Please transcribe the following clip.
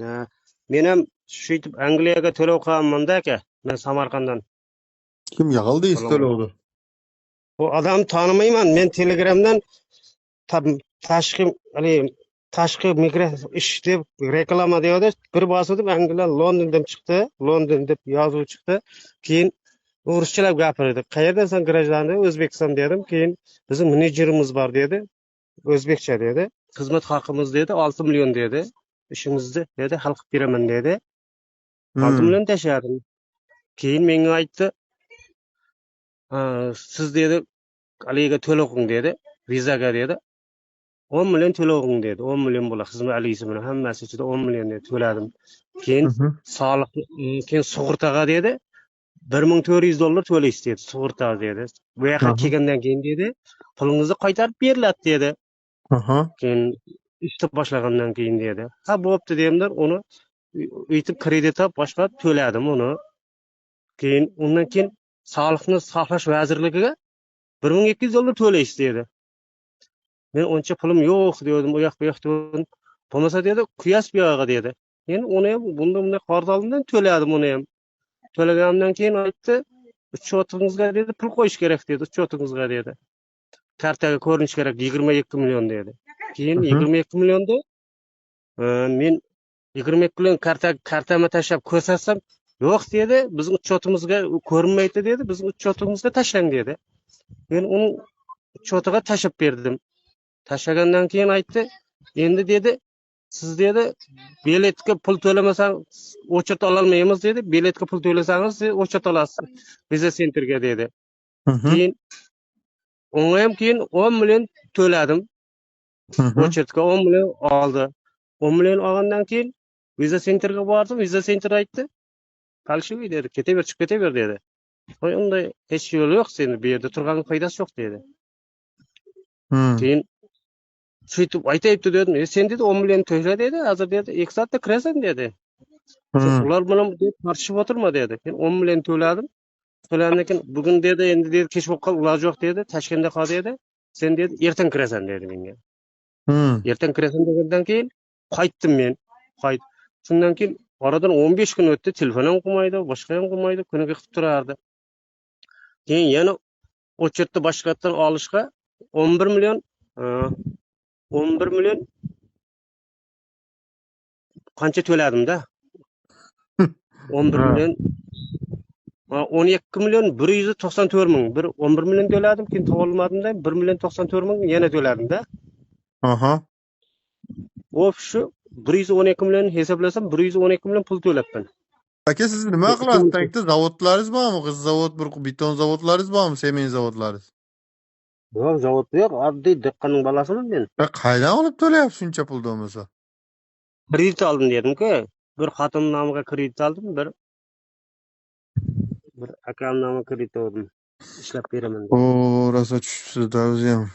Ha, men ham shu Angliyaga to'lov qilaman-da aka. Men Samarqanddan. Kimga qildingiz to'lovni? Bu odamni tanimayman. Men Telegramdan tashqi haligi tashqi migratsiya ish deb reklama deydi. Bir bosib Angliya Londondan chiqdi. London deb yozuv chiqdi. Keyin ruschalab gapirdi. Qayerdan sen граждан deb, O'zbekiston dedim. Keyin bizim menejerimiz bor dedi. O'zbekcha dedi. Xizmat haqimiz dedi 6 million dedi. Ishimizni dedi hal qilib beraman dedi. 6 million tashladim. Keyin menga aytdi, siz dedi haligiga to'lov qiling dedi, vizaga dedi. 10 million to'lov qiling dedi. 10 million bo'ladi xizmat haligisi bilan hammasi ichida 10 million dedi to'ladim. Keyin soliq, keyin sug'urtaga dedi $1400 to'laysiz dedi, sug'urta dedi. Bu yoqqa kelgandan keyin dedi, pulingizni qaytarib beriladi dedi. Keyin ishni boshlagandan keyin dedi. Ha, bo'pti dedimlar, uni uytib kredit olib boshqa to'ladim uni. Keyin undan keyin Sog'liqni saqlash vazirligiga $1200 to'laysiz dedi. Men uncha pulim yo'q dedim, u yoq bu yoq dedim. Bo'lmasa dedi, quyasiz bu yog'iga dedi. Keyin uni ham bunda bunday qarz oldimdan to'ladim uni ham. To'laganimdan keyin aytdi, "Счётingizga dedi, pul qo'yish kerak dedi, счётingizga dedi. Kartaga ko'rinishi kerak 22 million dedi. Keyin 22 millionda men 22 million kartama tashlab ko'rsatsam, yo'q dedi, bizning счётimizga ko'rinmaydi dedi, bizning счётimizga tashlang dedi. Men uni счётiga tashlab berdim. Tashlagandan keyin aytdi, endi dedi, siz dedi, biletga pul to'lamasang очередь ololmaymiz dedi, biletga pul to'lasangiz siz очередь olasiz viza centerga dedi. Keyin unga ham keyin 10 million to'ladim. Очередьga 10 million oldi. 10 million olgandan keyin viza centerga bordim, viza center aytdi, "Фальшивый" dedi, "Ketaver, chiqib ketaver" dedi. Voy, unday hech yo'li yo'q, seni bu yerda turganning foydasi yo'q dedi. Keyin сөйтіп aytayapti dedim. E, sen dedi 10 million to'la dedi, hozir dedi 2 soatda kirasan dedi. Sen ular bilan deb tortishib o'tirma dedi. Men 10 million to'ladim. To'lagandan keyin bugun dedi, endi dedi kech bo'lib qoldi, iloji yo'q dedi. Toshkentda qol dedi. Sen dedi ertaga kirasan dedi menga. Ertaga kirasan degandan keyin qaytdim men. Qayt. Shundan keyin oradan 15 kun o'tdi, telefon ham qilmaydi, boshqa ham qilmaydi, kuniga qilib turardi. Keyin yana очередьni boshqatdan olishga 11 million 11 million qancha to'ladim-da? 11 million 12 million 194 ming. Bir 11 million to'ladim, keyin topolmadim-da, 1 million 94 ming yana to'ladim-da. Shu 112 million hisoblasam 112 million pul to'labman. Aka, siz nima qilasiz? Tankda zavodlaringiz bormi? G'isht zavod, bir beton zavodlaringiz bormi? Sement zavodlaringiz? Yo'q, zavod yo'q, oddiy dehqonning bolasiman men. E, qaydan olib to'layapsiz shuncha pulni bo'lmasa? Kredit oldim dedim-ku. Bir xotin nomiga kredit oldim, bir akam nomiga kredit oldim. Ishlab beraman deb. O, rosa tushibsiz-da o'zi ham.